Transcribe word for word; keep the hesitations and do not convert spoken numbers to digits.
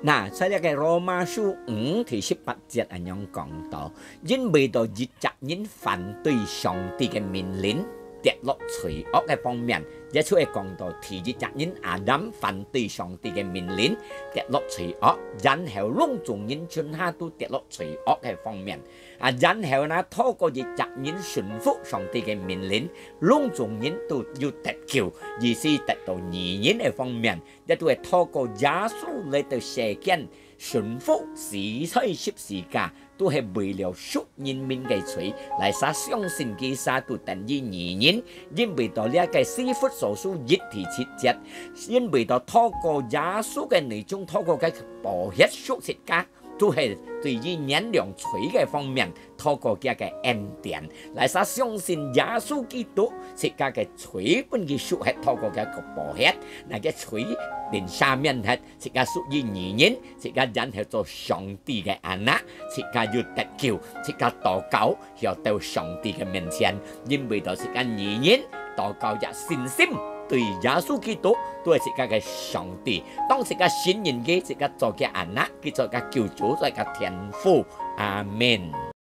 那，在這个羅馬書五第十八節恁樣講到，因為到一隻人反對上帝个命令，跌落罪惡个方面，也就係講到第一隻人亞當反對上帝个命令，跌落罪惡，然後攏總人全下都跌落罪惡个方面。啊，然後呢，透過一隻人順服上帝个命令，攏總人都有得救，意思得到義人个方面，也都係透過耶穌來到世間順服死在十字架，都係為了贖人民个罪，哪儕相信佢儕都等於義人，因為到這个以弗所書一第七節，因為到透過耶穌个內臟，透過个寶血贖自家，都係對於原諒罪个方面，透過佢个恩典，哪儕相信耶穌基督，自家个罪分佢贖忒，透過佢个寶血，那个罪分赦免忒，自家屬於義人，自家然後做上帝个anak，自家有得救，自家禱告，曉到上帝个面前，因為到自家義人禱告也信心對耶穌基督，對自家个上帝。當自家信任佢，自家做佢anak，佢做佢救主，做佢天父。阿門。